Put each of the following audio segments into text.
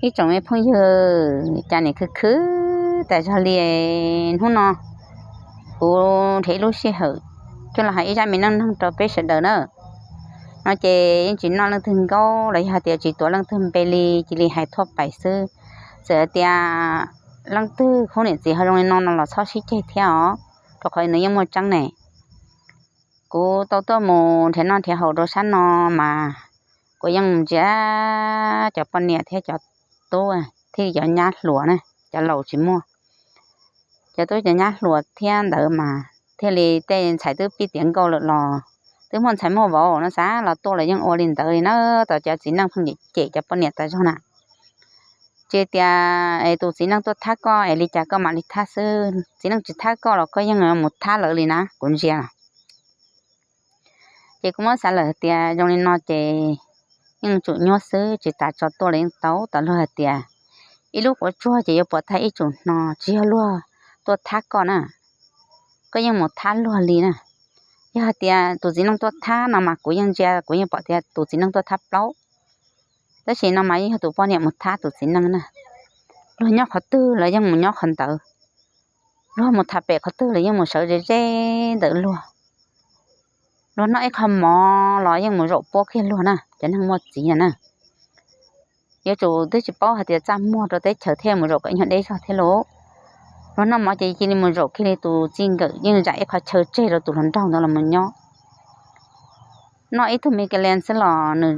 Ib tsoom me phooj ywg, cas nim khwv khwv tas zog li hnub no, kuv nrhiav ib lub sij hawm coj los hais ib zaj me neej neeg rau peb sawv daws na. No ces yeej tsis noj leej twg nkauj los yog hais tias tsis tuav leej twg npe li, cia li hais thuaj pais xwb. Txawm hais tias leej twg khub niam txiv ho zoo li no no los txhob sib ceg thiab os, rau qhov nws yeej muaj tseeb ne. Kuv tau tuaj mus nrhiav noj nrhiav haus rau sab no mas kuv yeej ntsia cov poj niam thiab cov tub, thiaj li cov nyab hluas na, cov laus tsis muaj. Cov tub cov nyab hluas thiab ntawd mas thiaj li tej ntxhais twb pib tiav nkauj lawm los twb muaj ntxhais muaj vauv no xav los tuaj los yeej ua li ntawd li na. Tos cov txiv neej pheej cem cem cov poj niam tas zog na. Tsis tias es tus txiv neej tuaj thab koj es li cas koj mam li thab xwb, txiv neej tsis thab koj los koj yeej mus thab lawv li na, kuv ntsia. Ces kuv muab xav lawm tias zoo li no ces yeej tsum nyuaj xwb, tsis tas tso tuaj los yeej tau. Tam luag hais tias ib lub quav tsuag ces yuav puas tag ib tsum hno, tsis yog luag tuaj thab koj na, koj yeej mus thab luag li na. Yog hais tias tus txiv neej tuaj thab no mas kuv yeej ntsia kuv yeej pom tias tus txiv neej tuaj thab plaub, tab sis no mas yeej yog tus poj niam mus thab tus txiv neej na. Luag nyob qhov twg los yeej mus nyob qhov ntawd, luag mus tham pem qhov twg los yeej mus sawv ze ze ntawm luag. Luag noj ib qho mov los yeej mus zaum puab kiag luag na, cov neeg muaj txiv na na. Yuav tsum twb tsis paub hais tias txaj muag rau teb chaws thiaj mus zaum kom nyuag deb zog thiab lauj. Luag noj mov ces cia li mus zaum kiag li tus txij nkawm, yeej zam ib qho chaw tseg rau tus hluas nraug ntawd los mus nyob. Noj ib tug me ka lees xwb los nws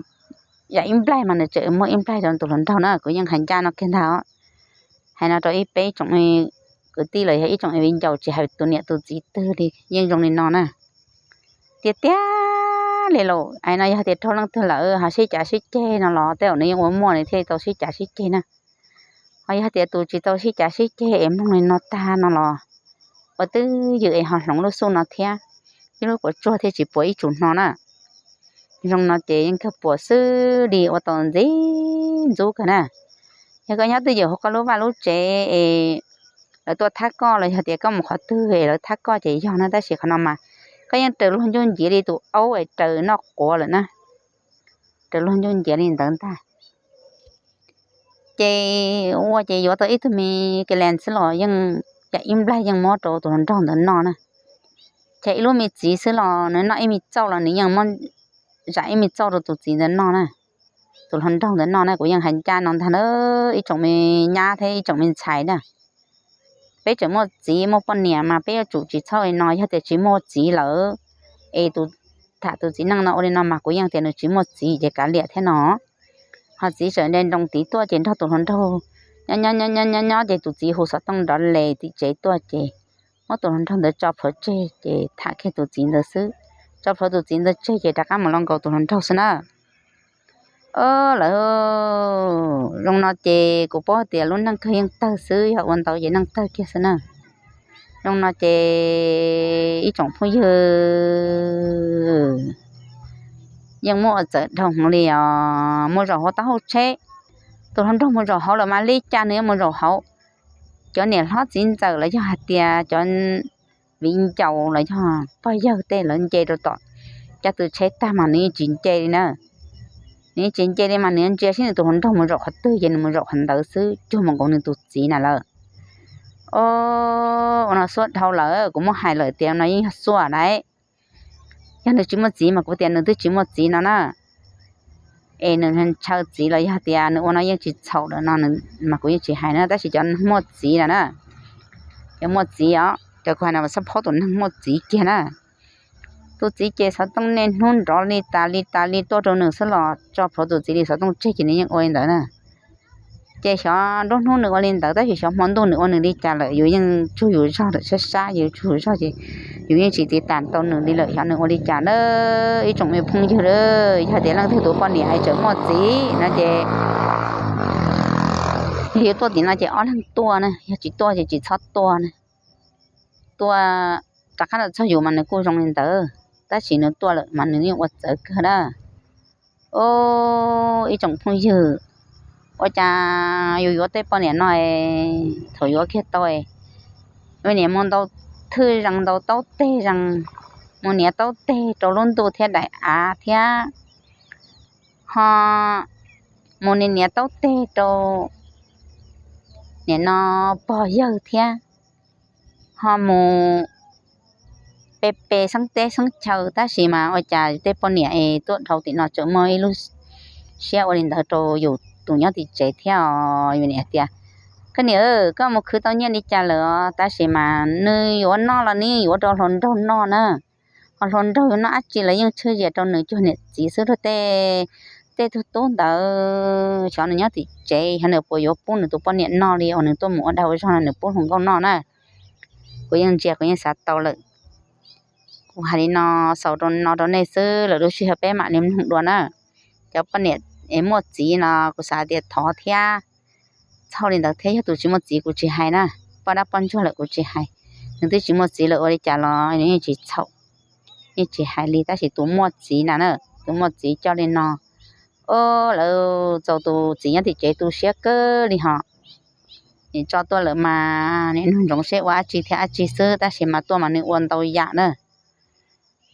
zam ib nplaig mas nws tseem muab ib nplaig rau tus hluas nraug na, kuv yeej hais ncaj no kiag ntag. Hais no rau ib peb tsoom kwv tij los yog ib tsoom viv ncaus tsis hais tus niam tus txiv twg li yeej zoo li no na. Tiag tiag li lauj, es no yog tias raug leej twg lawm ho sib cav sib ceg no los tej zaum nws yeej ua muaj nws thiaj li tau sib cav sib ceg na. Ho yog tias tus tsis tau sib cav sib ceg es mloog li no tag no los ua twj ywm es ho hloov lub xub no thiab, ib lub quav tsuag thiaj tsis puas ib tsum hno na. Zoo no ces yeej kawg puas xwb li ua tau ntxim ntxub kawg na. Yog koj nyob twj ywm hauv koj lub vaj lub tsev es lawv tuaj thab koj los yog tias koj mus qhov twg es lawv thab koj ces yog na, tab sis qhov no mas koj yeej raws luag ncuj nciav li tus aub es raws noj quav lawm na, raws luag ncuj nciav li ntawd ntag. Ces ua ces yuav tau ib tug me ka lees xwb los yeej yam ib nplaig yeej muab rau tus hluas nraug ntawd noj na. Ces ib lub me txiv xwb los nws noj ib me txauj los nws yeej muab zam ib me txauj rau tus txiv ntawd noj na, tus hluas nraug ntawd noj na. Kuv yeej hais ncaj no ntag na, ib tsoom me nyab thiab ib tsoom me ntxhais na. Peb tseem muaj txiv muaj poj niam mas peb yuav tsum tsis txhob li no, yog tias tsis muaj txiv lawm es tus tham tus txiv neej no ua li no mas kuv yeej tias nws tsis muaj txiv ces kav liam thiab no. Ho txiv tseem nte nroo tid tuaj ces nrog tus hluas nraug nyob nyob nyob nyob nyob ces tus txiv hu xov tooj nrov les tim tsev tuaj ces muab tus hluas nraug ntawd tso plhuav tseg ces tham kiag tus txiv ntawd xwb. Tso plhuav tus txiv ntawd tseg ces rov qab mus los nkaus tus hluas nraug xwb na. Lawv zoo no ces kuv paub tias lub neej kawg yeej tawg xwb, yog ua ntau ces neej tawg kiag xwb na. Zoo no ces ib tsoom phooj ywg, yeej muaj ua txawv dhau hwv li os. Mus zaum hauv taub hau tsheb, tus hluas nraug mus zaum hauv lawm mas li cas nws yuav mus zaum hauv? Cov niam hlob txiv ntxawm los yog hais tias cov viv ncaus los yog pog yawg tej lawv nce rau tom cov tw tsheb tag mas nws yeej tsis nce li na. Nws yeej tsis nce li mas nws yuav ntsia seb nws tus hluas nraug mus zaum qhov twg ces nws mus zaum qhov ntawd xwb, cuag mus nkaus nws tus txiv na lawm. Ua no xuab dhau lawm, kuv muab hais lawm tias no yeej yog xuab lawm. Yog nws tsis muaj txiv mas kuv tias nws twb tsis muaj txiv no na. Es nws ntshaw txiv los yog tias nws ua no yeej tsis txhaum lawm no mas kuv yeej tsis hais na, tab sis cov muaj txiv lawm na, cov muaj txiv os, cov kuv hais no xab phob tus neeg muaj txiv kiag na. Tus txiv ces xov tooj niaj hnub nrov li tas li tas li tuaj rau nws xwb los tso plhuav tus txiv li xov tooj tseg ces nws yeej ua li ntawd na. Ces xyov nruab hnub nws ua li ntawd tab sis xyov hmo ntuj nws ua nws li cas lawm, yus yeej tsuag yus zog lawm sab sab, yus tsuag yus zog ces yus yeej tsis tiv tas tau nws li lawm, xyov nws ua li cas na. Ib tsoom me phooj ywg, yog tias leej twg tus poj niam es tseem muaj txiv no ces yog yuav tuaj tim no ces ob leeg tuaj na, yog tsis tuaj ces tsis txhob tuaj na. Tuaj rov qab los txog yus mas nws kuj zoo li ntawd, tab sis nws tuaj lawm mas nws yeej ua txawv kawg na. Ib tsoom phooj ywg, ua cas yus yuav tej poj niam no, thaum yuav kiag tau, mus niam mus ntau thwj zees ntau taub teg zees, mus niam taub teg rau lub ntuj thiab daim av thiab ho mus nias nias taub teg rau nim no pog yawg thiab, ho mus pe pe xeeb teb xeeb chaw, tab sis mas ua cas tej poj niam es tuaj dhau tim no tseem muaj ib lub siab ua li ntawd rau yus tus nyob tim tsev thiab os. Yus niam tias, koj niam, koj mus khwv tau nyiaj li cas lawm os? Tab sis mas nws yuav noj los nws yuav rau hluas nraug noj na, ho hluas nraug yuav noj dab tsi los yeej tswj zias rau nws cuag niam txiv xwb rau tej, tej tug tub ntawd. Xyov nws nyob tim tsev xyov nws puas yuav pub nws tus poj niam noj li uas nws tuaj mus ua dag ua zog no nws pub hluas nkauj noj na. Kuv yeej ntsia kuv yeej xav tau lawm. Kuv hais li no xaus rau no rau nej xwb, lwm lub sij hawm peb mam li mloog dua na. Cov poj niam es muaj txiv no kuv xav tias thov thiab, txhob li ntawd thiab, yog tus tsis muaj txiv kuv tsis hais na, poj dab poj ntsuag lawm kuv tsis hais. Nws twb tsis muaj txiv lawm ua li cas los yeej tsis txhaum, yeej tsis hais li, tab sis tus muaj txiv na, tus muaj txiv coj li no, o, lawv txaus tus txiv nyob tim tsev tu siab kawg li hos. Nws tso tuaj lawm mas nws nug ntsoov seb ua dab tsi thiab dab tsi xwb, tab sis mas tuaj mas nws ua ntau yam na.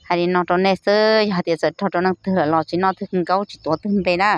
Hais li no rau nej xwb, yog hais tias txawm raug rau leej twg lawm los tsis noj twg nkaub tsis tuav twg npe na.